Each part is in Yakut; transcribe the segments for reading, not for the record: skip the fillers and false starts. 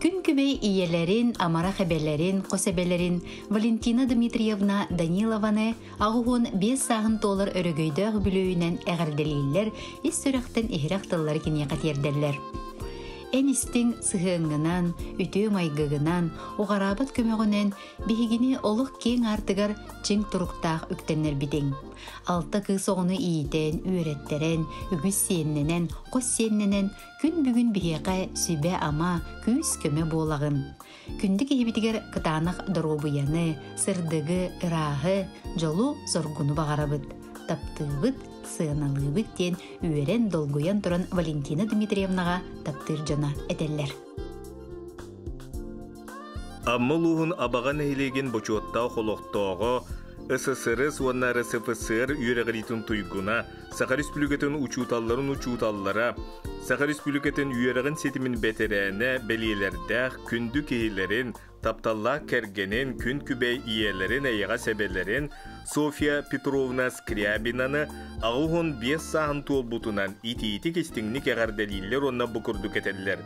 Күн күбэй ийэлэрин, амарах эбэлэрин, хос эбэлэрин Валентина Дмитриевна Данилованы 85 сааһын туолар өрөгөйдөөх үбүлүөйүнэн эҕэрдэлииллэр, ис сүрэхтэн иһирэх тыллары киниэхэ тиэрдэллэр. Эн истиҥ сыһыаҥҥынан, үтүө майгыгынан, уҕараабат көмөҕүнэн биһигини олох киэҥ аартыгар чиҥ туруктаах үктэннэрбитиҥ. Алта кыыс оҕону иитэн, үөрэттэрэн, үгүс сиэннэнэн, хос сиэннэнэн күн бүгүн биһиэхэ сүбэ-ама, күүс-көмө буолаҕын. Күндү киһибитигэр кытаанах доруобуйаны, сырдыгы, ырааһы, дьолу-соргуну баҕарабыт. Таптыыбыт, сыаналыыбыт диэн үөрэн, долгуйан туран Валентина Дмитриевнаҕа таптыыр дьоно этэллэр. Амма улууһун Абаҕа нэһилиэгин бочуоттаах олохтооҕо, СССР уонна РСФСР үөрэҕириитин туйгуна, Саха Республикатын учууталларын учууталлара, Саха Республикатын үөрэҕин ситимин бэтэрээнэ, бэлиэлэрдээх күндү киһилэрин, тапталлаах кэргэнин, күн күбэй ийэлэрин, эйэҕэс эбэлэрин Софья Петровна Скрябинаны 85 сааһын туолбутунан итиитик-истиҥник эҕэрдэлииллэр уонна бу курдук этэллэр.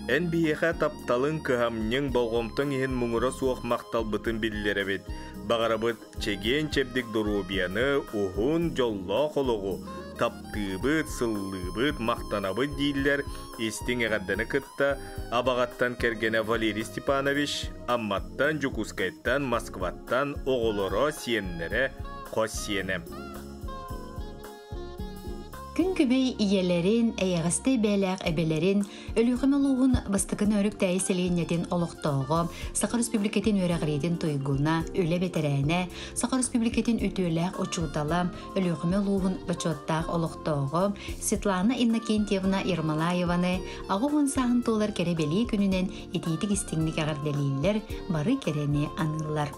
Эн биһиэхэ тапталыҥ, кыһамньыҥ, болҕомтоҥ иһин муҥура суох махталбытын биллэрэбит. Баҕарабыт чэгиэн-чэбдик доруобуйаны, уһун, дьоллоох олоҕу, таптыыбыт, сыллыыбыт, махтанабыт дииллэр истиҥ эҕэрдэни кытта Абаҕаттан кэргэнэ Валерий Степанович, Амматтан, Дьокуускайтан, Москваттан оҕолоро, сиэннэрэ, хос сиэнэ. Күн күбэй ийэлэрин, эйэҕэстэй бэйэлээх эбэлэрин, Өлүөхүмэ улууһун бастакы Нөөрүктээйи сэлиэнньэтин олохтооҕо, Саха Республикатын үөрэҕириитин туйгуна, үлэ бэтэрээнэ, Саха Республикатын үтүөлээх учуутала, Өлүөхүмэ улууһун бочуоттаах олохтооҕо Светлана Иннокентьевна Ермолаеваны 80 сааһын туолар кэрэ бэлиэ күнүнэн итиитик истиҥник эҕэрдэлииллэр, бары кэрэни аныыллар.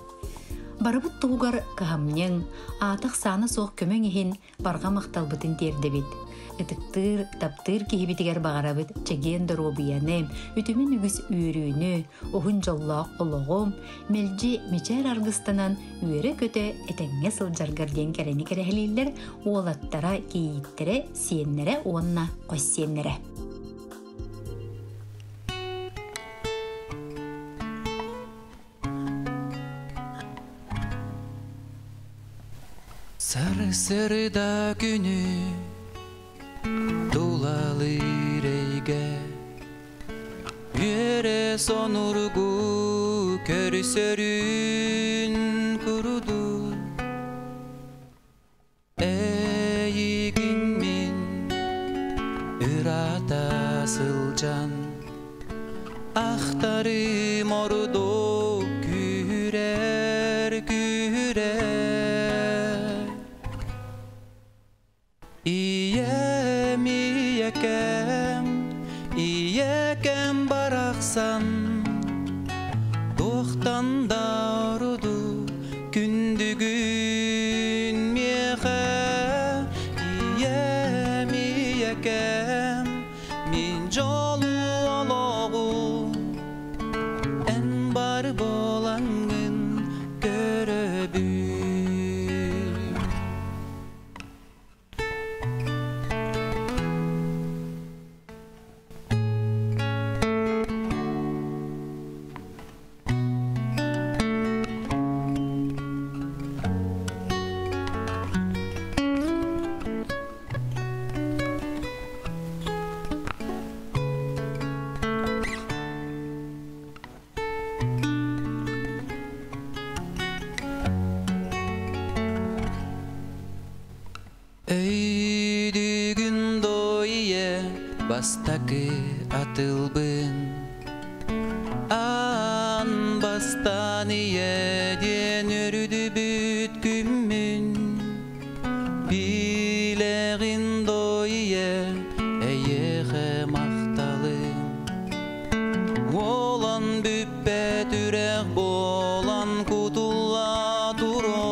Барыбыт туһугар кыһамньыҥ, аатах-саана суох көмөҥ иһин барҕа махталбытын тиэрдэбит. Ытыктыыр, таптыыр киһибитигэр баҕарабыт чэгиэн доруобуйаны, үтүмэн үгүс үөрүүнү, уһун дьоллоох олоҕу, мэлдьи мичээр аргыстанан үөрэ-көтө этэҥҥэ сылдьаргар диэн кэрэни кэрэһэлииллэр уолаттара, кийииттэрэ, сиэннэрэ уонна хос сиэннэрэ. Сарсыарда күнү тулалыыр эйгэ Үөрэ сонургу көрсөрүн курдук Эйигин мин ыраата сылдьан Ахтарым ордук күүрэр күүрэр Ийэм ийэкэм ийэкэм барахсан Туохтан да ордук күндүгүн миэхэ Ийэм ийэкэм мин дьолу олоҕу Эн бар буолаҥҥын көрөбүн. Өйдүүгүн дойе бастакы атылбын Аан бастаан ийэ диэн өрүдүбүт күммүн Билэҕин дойе эйиэхэ махталым Уолан бүппэт үрэх буолан кутулла турар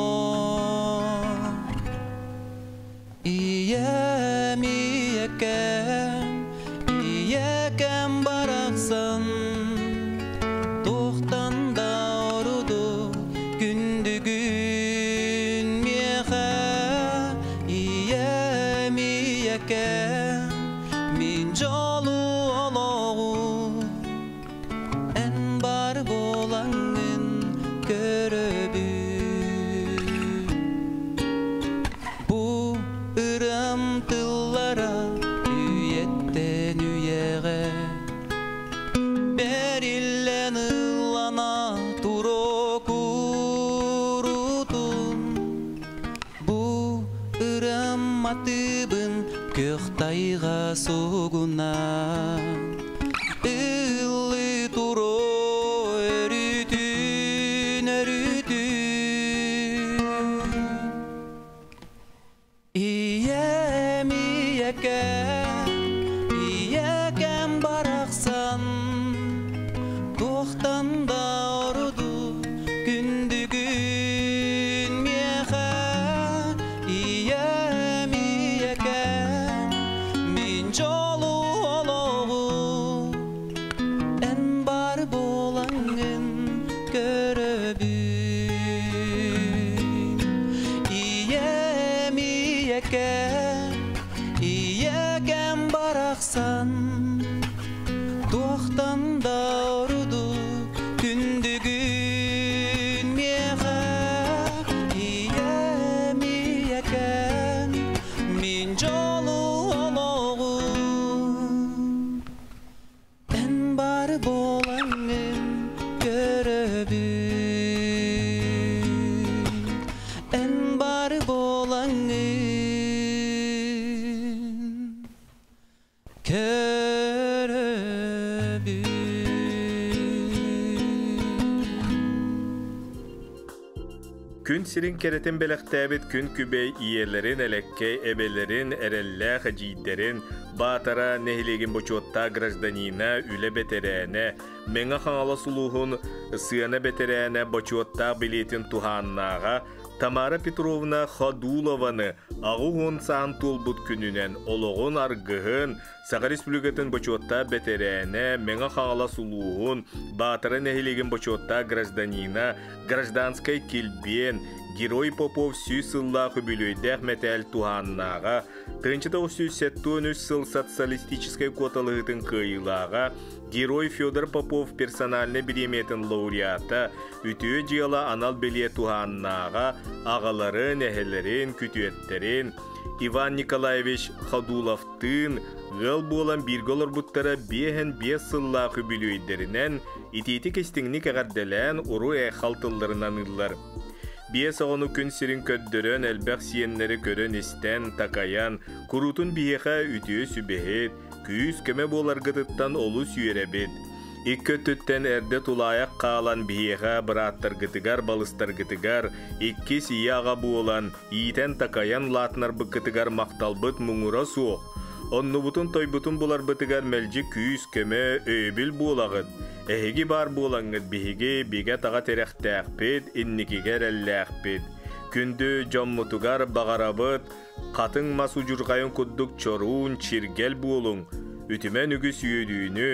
Ийэм ийэкэм, ийэкэм барахсан Туохтан да ордук күндүгүн миэхэ Ийэм ийэкэм, мин дьолу олоҕу. Тайга сугунан ыллыы туруо өрүүтүн, өрүүтүн. Ийэм, ийэкэм, ийэкэм барахсан, туохтан да ордук күндүгүн миэхэ. Ийэм, ийэкэм, мин дьолу олоҕу эн бар буолаҥҥын көрөбүн. Ийэм, ийэкэм, ийэкэм барахсан, туохтан да ордук күндүгүн миэхэ. Ийэм, ийэкэм, мин дьолу олоҕу эн бар буолаҥҥын көрөбүн. Эн бар буолаҥҥын көрөбүн. Күн сирин кэрэтин бэлэхтээбит күн күбэй ийэлэрин, элэккэй эбэлэрин, эрэллээх эдьиийдэрин, Баатара нэһилиэгин бочуоттаах гражданина, үлэ бэтэрээнэ, Мэҥэ Хаҥалас улууһун сыана бэтэрээнэ бочуоттаах билиэтин туһааннааҕа Тамара Петровна Ходулованы 80 саан туолбут күнүнэн олоҕун аргыһын, Саха Республикатын бочуоттаах бэтэрээнэ, Мэҥэ Хаҥалас улууһун Баатара нэһилиэгин бочуоттаах гражданина, гражданскай килбиэн, Герой Попов 100 сыллаах үбүлүөйдээх мэтээл туһааннааҕа, 1973 сыл социалистическай куоталаһыытын кыайыылааҕа, Герой Федор Попов персональнай бириэмийэтин лауреата, үтүө дьыала анал бэлиэ туһааннааҕа, аҕаларын, эһэлэрин, күтүөттэрин, Иван Николаевич Ходуловтыын ыал буолан бииргэ олорбуттара 55 сыллаах үбүлүөйдэринэн итиитик-истиҥник эҕэрдэлээн уруй-айхал тылларын аныыллар. Биэс оҕону күн сирин көрдөрөн, элбэх сиэннэри көрөн-истэн, такайан, куруутун биһиэхэ үтүө сүбэһит, күүс-көмө буоларгытыттан олус үөрэбит. Икки өттүттэн эрдэ тулаайах хаалан биһиэхэ бырааттаргытыгар, балыстаргытыгар иккис ийэ-аҕа буолан, иитэн-такайан улаатынарбыккытыгар махталбыт муҥура суох. Оннубутун-тойбутун буларбытыгар мэлдьи күүс-көмө, өйөбүл буолаҕыт. Эһиги баар буолаҥҥыт биһиги бигэ-таҕа тирэхтээхпит, инникигэ эрэллээхпит. Күндү дьоммутугар баҕарабыт, хатыҥ мас удьурҕайын курдук чоруун, чиргэл буолуҥ, үтүмэн үгүс үөрүүнү,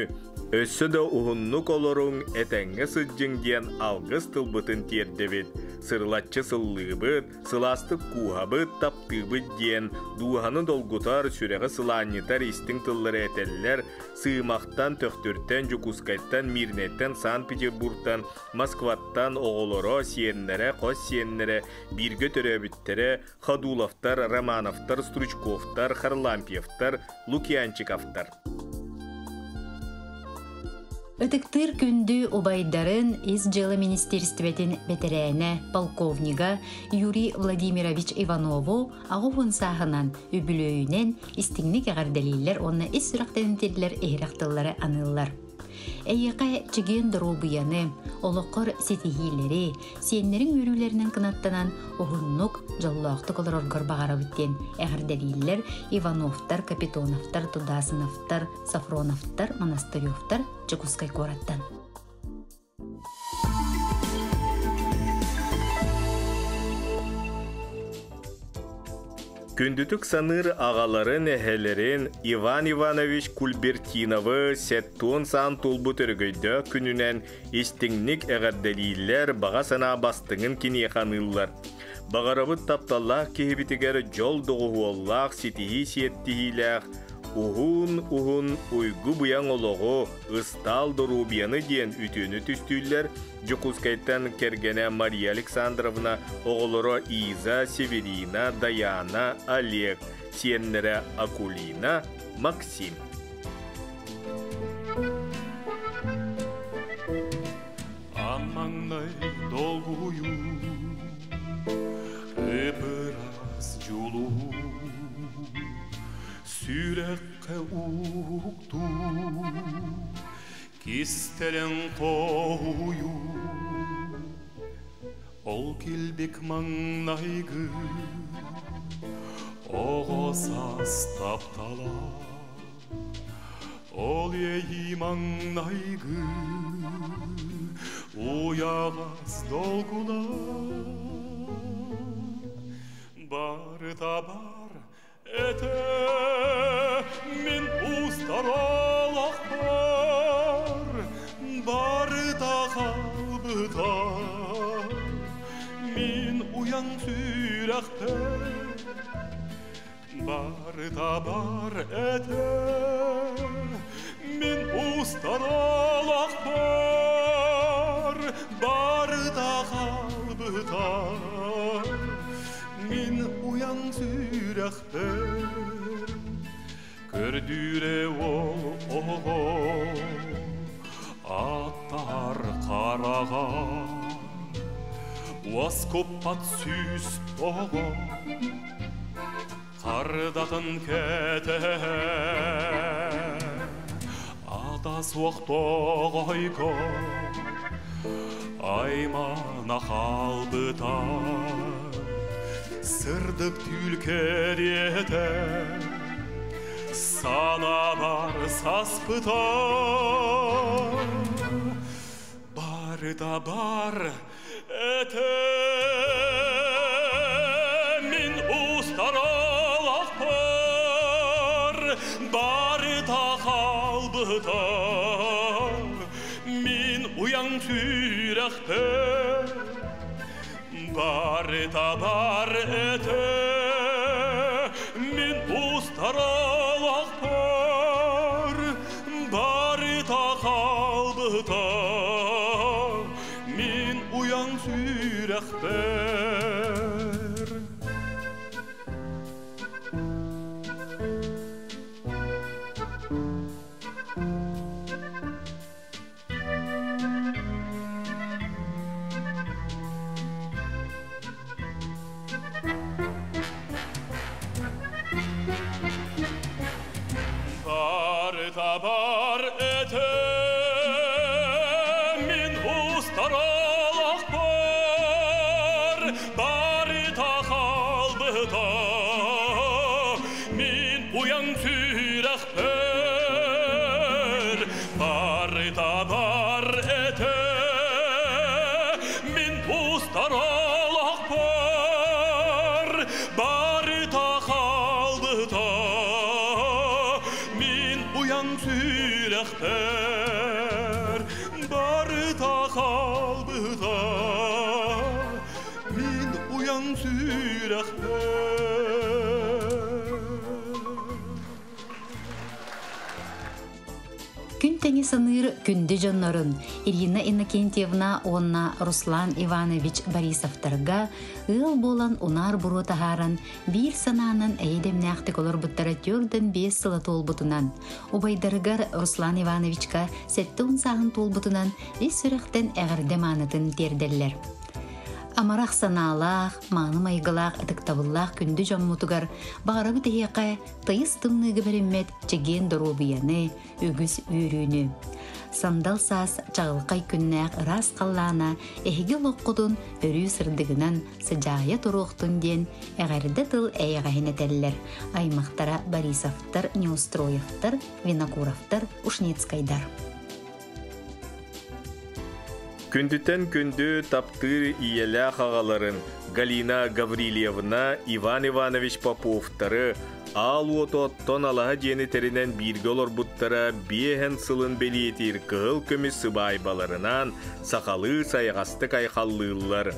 өссө да уһуннук олоруҥ, этэҥҥэ сылдьыҥ диэн алгыс тылбытын тиэрдэбит, сырылаччы сыллыыбыт, сылаастык кууһабыт, таптыыбыт диэн дууһаны долгутар, сүрэҕи сылаанньытар истиҥ тыллары этэллэр Сыымахтан, Төхтүртэн, Дьокуускайтан, Мирнэйтэн, Санкт-Петербургтан, Москваттан оҕолоро, сиэннэрэ, хос сиэннэрэ, бииргэ төрөөбүттэрэ Ходуловтар, Романовтар, Стручковтар, Харлампьевтар, Лукьянчиковтар. Ытыктыыр күндү убайдарын Ис дьыала министиэристибэтин бэтэрээнэ, полковнига Юрий Владимирович Иванову 80 сааһынан, үбүлүөйүнэн истиҥник эҕэрдэлииллэр уонна ис сүрэхтэн этиллэр иһирэх тыллары аныыллар. Эйиэхэ чэгиэн доруобуйаны, олоххор ситиһиилэри, сиэннэриҥ үөрүүлэринэн кынаттанан уһуннук, дьоллоохтук олороргор баҕарабыт диэн эҕэрдэлииллэр Ивановтар, Капитоновтар, Тудасыновтар, Софроновтар, Монастыревтар Дьокуускай куораттан. Күндүтүк саныыр аҕаларын, эһэлэрин Иван Иванович Кульбертиновы 70 саан туолбут өрөгөйдөөх күнүнэн истиҥник эҕэрдэлииллэр, баҕа санаа бастыҥын киниэхэ аныыллар. Баҕарабыт тапталлаах киһибитигэр дьол доҕуһуоллаах, ситиһии сиэттиһиилээх, уһун-уһун уйгу-быйаҥ олоҕу, ыстаал доруобуйаны диэн үтүөнү түстүүллэр Дьокуускайтан кэргэнэ Мария Александровна, оҕолоро Иза, Северина, Даяна, Олег, сиэннэрэ Акулина, Максим. Аммаңнай долгуйуу, ып-ыраас дьулуһуу. Сүрэххэ уктуу Кистэлэҥ хоһуйуу Ол килбик маҥнайгы Оҕо саас таптала Ол иэйии маҥнайгы Уйаҕас долгуна Барыта бар этэ мин устар олохпор барыта хаалбыта мин уйан сүрэхпэр барыта бар этэ мин устар олохпор барыта хаалбыта Мин уйан сүрэхпэр көрдүүрэ ол оҕо аттар хараҕа уоскуппат сүүс оҕо хардатын кэтэһэ ата суох тоҕойго аймана хаалбыта сырдык түүл кэриэтэ санаабар саспыта барыта бар этэ мин устар олохпор барыта хаалбыта мин уйан сүрэхпэр барыта бар этэ мин устар олохпор барыта хаалбыта мин уйан сүрэхпэр. Барыта бар этэ мин устар олохпор барыта хаалбыта мин уйан сүрэхпэр барыта бар этэ мин устар олохпор барыта хаалбыта мин уйан сүрэхпэр барыта хаалбыта мин уйан сүрэхпэр. Күн тэҥи саныыр күндү дьоннорун Ирина Иннокентьевна уонна Руслан Иванович Борисовтарга ыал буолан унаар буруо таһааран биир санаанан эйэ-дэмнээхтик олорбуттара 45 сыла туолбутунан, убайдарыгар Руслан Ивановичка 70 сааһын туолбутунан ис сүрэхтэн эҕэрдэ маанытын тиэрдэллэр. Амарах санаалаах, мааны майгылаах, ытыктабыллаах күндү дьоммутугар баҕарабыт эһиэхэ тыйыс тымныыга бэриммэт чэгиэн доруобуйаны, үгүс үөрүүнү. Сандал саас чаҕылхай күннээх ыраас халлаана эһиги олоххутун өрүү сырдыгынан сыдьаайа туруохтун диэн эҕэрдэ тыл эйэҕэһин этэллэр аймахтара Борисовтар, Неустроевтар, Винокуровтар, Ушницкайдар. Күндүтэн күндү таптыыр ийэлээх аҕаларын Галина Гаврильевна, Иван Иванович Поповтары аал уоту оттон алаһа дьиэни тэринэн бииргэ олорбуттара биэһэн сылын бэлиэтиир кыһыл көмүс сыбаайбаларынан сахалыы сайаҕастык айхаллыыллар.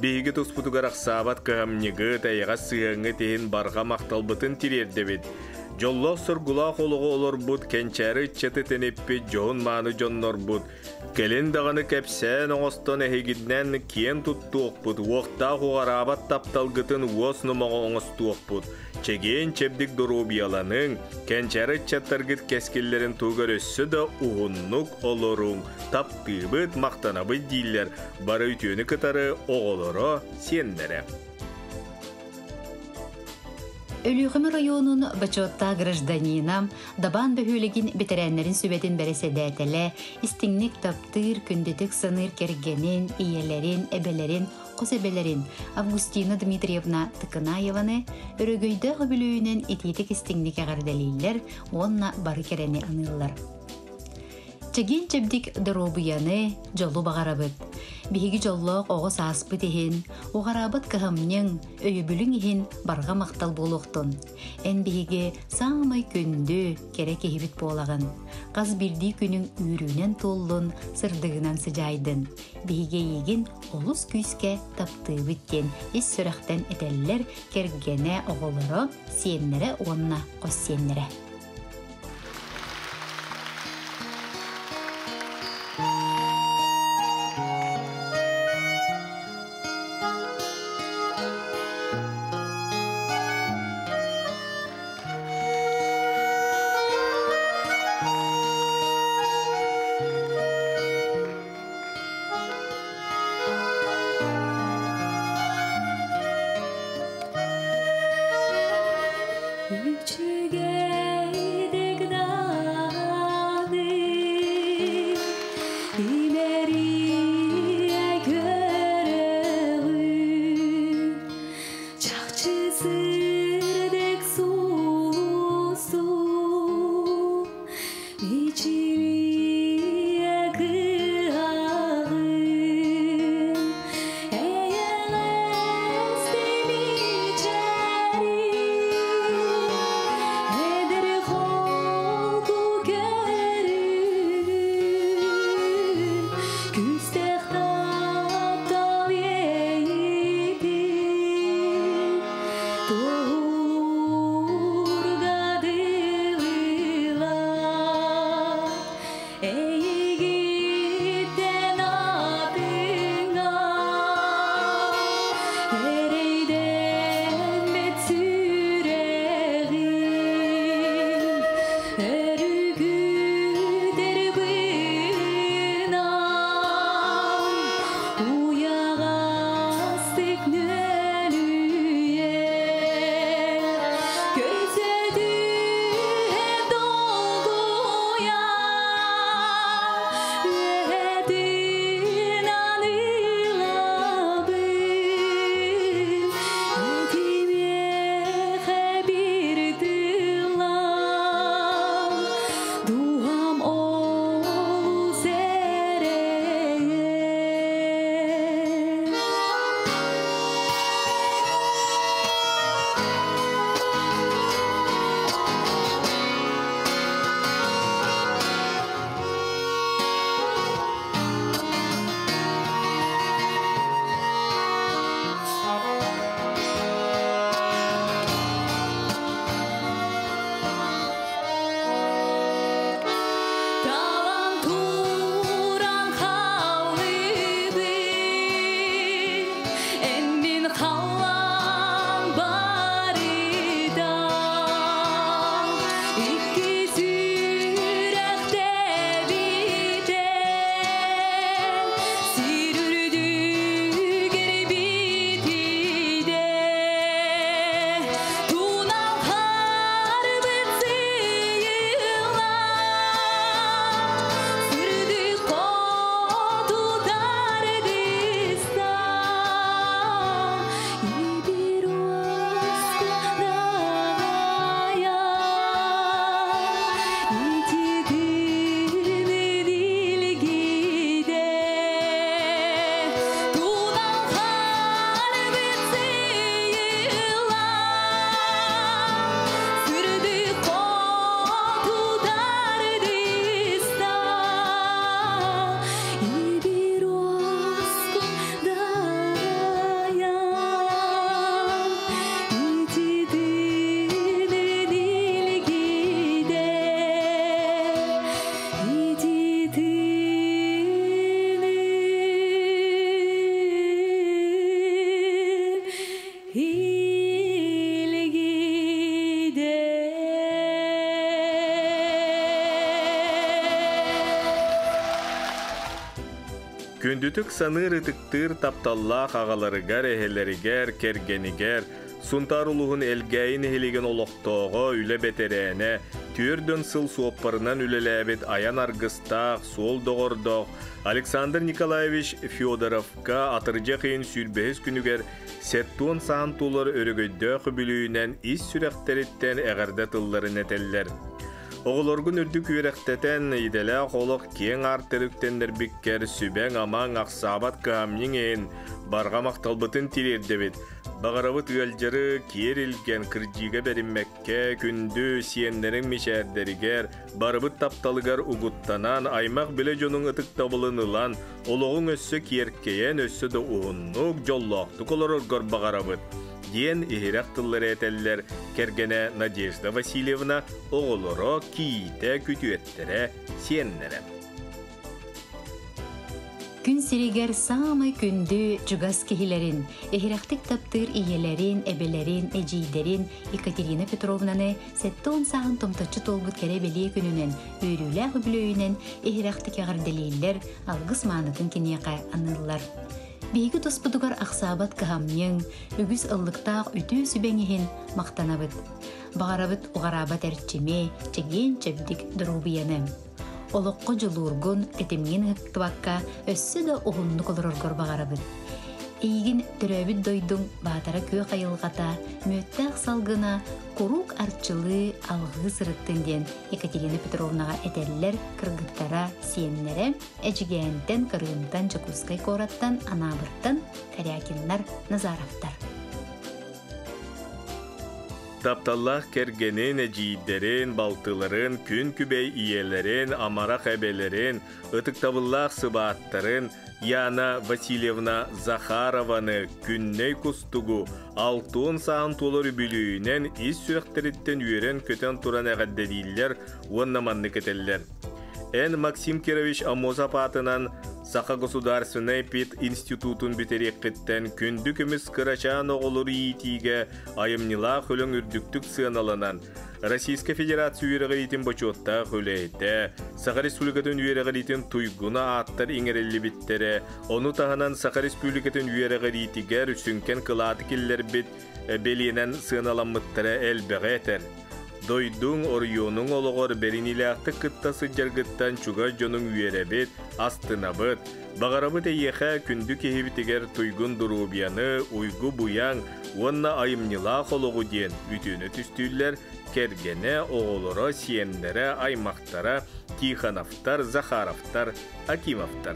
Биһиги туспутугар ахсаабат кыһамньыгыт, эйэҕэс сыһыаҥҥыт иһин барҕа махталбытын тириэрдэбит. Дьоллоох-соргулаах олоҕу олорбут кэнчээри ыччаты тэниппит дьоһун-мааны дьоннорбут, кэлин даҕаны кэпсээн оҥостон эһигинэн киэн туттуохпут, уохтаах уҕараабат тапталгытын уос номоҕо оҥостуохпут. Чэгиэн-чэбдик доруобуйаланыҥ, кэнчээри ыччаттаргыт кэскиллэрин туһугар өссө да уһуннук олоруҥ, таптыыбыт, махтанабыт дииллэр бары үтүөнү кытары оҕолоро, сиэннэрэ. Өлүөхүмэ районун бочуоттаах гражданина, Дабаан бөһүөлэгин бэтэрээннэрин сүбэтин бэрэсэдээтэлэ, истиҥник таптыыр, күндүтүк саныыр кэргэнин, ийэлэрин, эбэлэрин, хос эбэлэрин Августина Дмитриевна Тыкынаеваны өрөгөйдөөх үбүлүөйүнэн итиитик истиҥник эҕэрдэлииллэр уонна бары кэрэни аныыллар. Чэгиэн-чэбдик доруобуйаны, дьолу баҕарабыт. Биһиги дьоллоох оҕо сааспыт иһин, уҕараабыт кыһамньыҥ, өйөбүлүҥ иһин барҕа махтал буолуохтун. Эн биһиги саамай күндү, кэрэ киһибит буолаҕын. Хас биирдии күнүҥ үөрүүнэн туоллун, сырдыгынан сыдьаайдын. Биһиги эйигин олус күүскэ таптыыбыт диэн ис сүрэхтэн этэллэр кэргэнэ, оҕолоро, сиэннэрэ уонна хос сиэннэрэ. Үчүгэйдик даҕаны имэрийэ көрөҕүн, чахчы сырдык сулусу мичилийэ кыһаҕын, эйэҕэс мичээрин, эдэр холку көрүҥүн, күүстээх таптал иэйиитин туоһулуурга дылылар. Эйигиттэн атыҥҥа эрэйдэммит сүрэҕим өрүкүтэр быынан уйаҕастык нүөлүйэр көрсө түһэн долгуйа үөһэтин аныылабын этимиэхэ биир тыллаах дууһам олус эрэйэр. Талан туран хааллыбын, эн мин халлаан барыта. Икки сүрэх тэбиитэ, сир үрдүгэр битийдэ. Тунал харбыт сыйыла, сырдык хоту тардыста. Ибир уоскунаҕайа, ити тыынын илгидэ. Тунал харбыт сыйыла, сырдык хоту тардыста. Ибир уоскунаҕайа, ити тыынын илгидэ. Ити тыынын илгидэ. Күндүтүк саныыр ытыктыыр тапталлаах аҕаларыгар, эһэлэригэр, кэргэнигэр, Сунтаар улууһун Элгээйи нэһилиэгин олохтооҕо, үлэ бэтэрээнэ, түөрт сыл суоппарынан үлэлээбит айан аргыстаах, суол доҕордоох Александр Николаевич Федоровка атырдьах ыйын сүүрбэһис күнүгэр сэттиэн сааһын туолар өрөгөйдөөх үбүлүөйүнэн ис сүрэхтэриттэн эҕэрдэ тылларын этэллэр. Оҕолоргун үрдүк үөрэхтэтэн, идэлээх олох киэҥ аартыгар үктэннэрбиккэр сүбэҥ-амаҥ ахсаабат кыһамньыҥ иһин барҕа махталбытын тириэрдэбит. Баҕарабыт ыалдьары киэр илгэн кырдьыыга бэриммэккэ, күндү сиэннэриҥ мичээрдэригэр, барыбыт тапталыгар угуттанан, аймах билэ дьонуҥ ытыктабылын ылан, олоҕуҥ өссө киэркэйэн, өссө да уһуннук, дьоллоохтук олороргор баҕарабыт, диэн иһирэх тыллары этэллэр кэргэнэ Надежда Васильевна, оҕолоро, кийиитэ, күтүөттэрэ, сиэннэрэ. Күн сиригэр саамай күндү чугас киһилэрин, иһирэхтик таптыыр ийэлэрин, эбэлэрин, эдьиийдэрин Екатерина Петровнаны 70 сааһын томточчу туолбут кэрэ бэлиэ күнүнэн, үөрүүлээх үбүлүөйүнэн иһирэхтик эҕэрдэлииллэр, алгыс маанытын киниэхэ аныыллар. Биһиги туспутугар ахсаабат кыһамньыҥ, үгүс ыллыктаах үтүө сүбэҥ иһин махтанабыт. Баҕарабыт уҕараабат эрчими, чэгиэн-чэбдик доруобуйаны. Олоххо дьулуургун, тэтимҥин ыһыктыбакка, өссө да уһуннук олороргор баҕарабыт. Эйигин төрөөбүт дойдуҥ Баатара күөх айылҕата, мүөттээх салгына куруук арчылыы, алҕыы сырыттын диэн Екатерина Петровнаҕа этэллэр кыргыттара, сиэннэрэ Эдьигээнтэн, Кырыымтан, Дьокуускай куораттан, Анаабыртан Корякиннар, Назаровтар. Тапталлаах кэргэнин, эдьиийдэрин, балтыларын, күн күбэй ийэлэрин, амарах эбэлэрин, ытыктабыллаах сыбааттарын Яна Васильевна Захарованы Күннэй Кустугу алтыан сааһын туолар үбүлүөйүнэн ис сүрэхтэриттэн үөрэн-көтөн туран эҕэрдэлииллэр уонна маннык этэллэр. Эн Максим Кирович Аммосов аатынан Саха государственнай пединститутун бүтэриэххиттэн күндү көмүс кырачаан оҕолору иитиигэ айымньылаах үлэҥ үрдүктүк сыаналанан, Российскай Федерация үөрэҕириитин бочуоттаах үлэһитэ, Саха Республикатын үөрэҕириитин туйгуна ааттар иҥэриллибиттэрэ, ону таһынан Саха Республикатын үөрэҕириитигэр сүҥкэн кылааты киллэрбит бэлиэнэн сыаналаммыттара элбэҕи этэр. Дойдуҥ, оройуонуҥ олоҕор бэриниилээхтик кытта сылдьаргыттан чугас дьонуҥ үөрэбит, астынабыт. Баҕарабыт эйиэхэ күндү киһибитигэр туйгун доруобуйаны, уйгу-буйаҥ уонна айымньылаах олоҕу диэн үтүөнү түстүүллэр кэргэнэ, оҕолоро, сиэннэрэ, аймахтара Тихоновтар, Захаровтар, Акимовтар.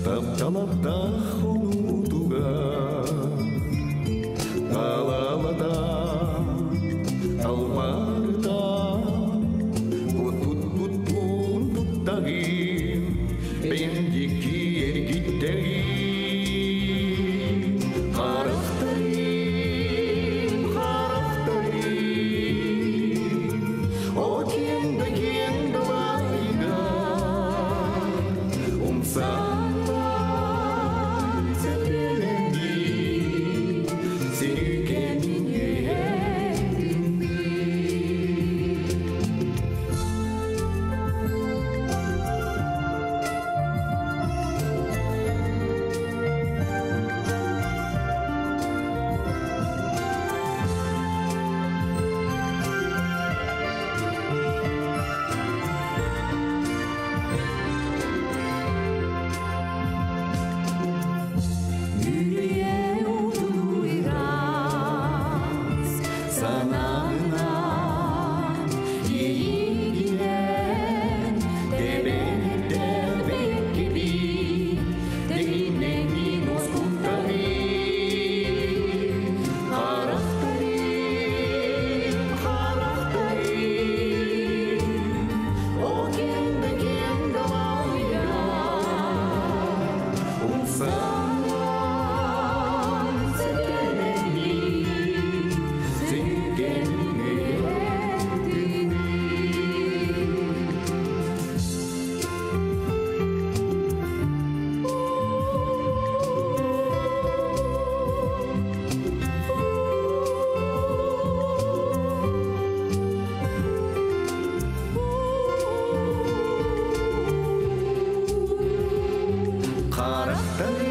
Тапталаптах онутуга талалата талбарыта кутут-туттун туттагын бендики эргиттегин харахтарым харахтарым о киэҥ да киэҥ далайга умсаллан сөтөлөннүн сирүкэнин үөһэ. Тапталы.